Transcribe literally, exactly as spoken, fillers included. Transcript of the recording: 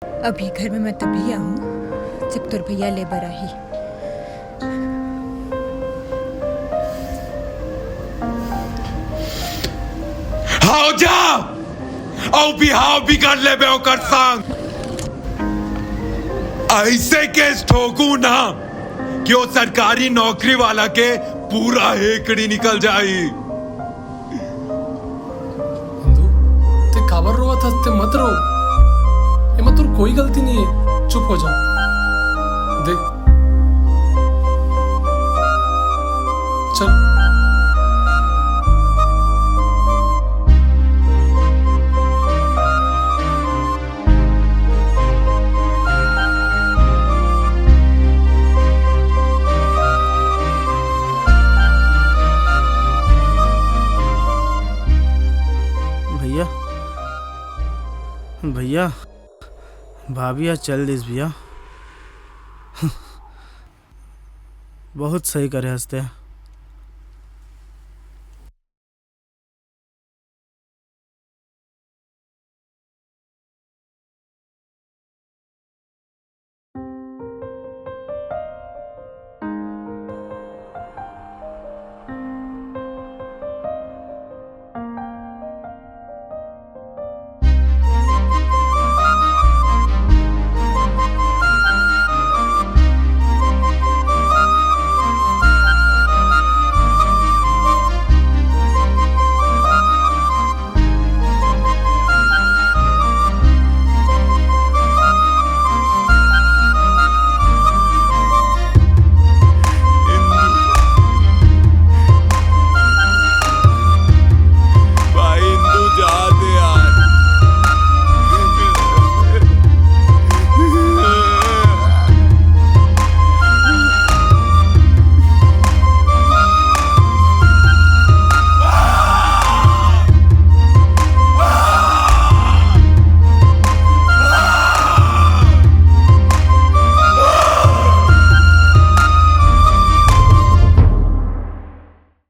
अभी घर में मैं तभी आऊं, जब तोर भैया ले बर आही। हाव जा, अउ बिहाव बिगड़ लेबे ओकर संग। ऐसे केस ठोकू ना कि वो सरकारी नौकरी वाला के पूरा हेकड़ी निकल जाई। नंदू, ते काबर रोवत हस? ते मत रो। एमा तोर कोई गलती नहीं है। चुप हो जा। देख, चल। भैया, भैया, भाभी आज चल दिस भैया। बहुत सही करे हस ते।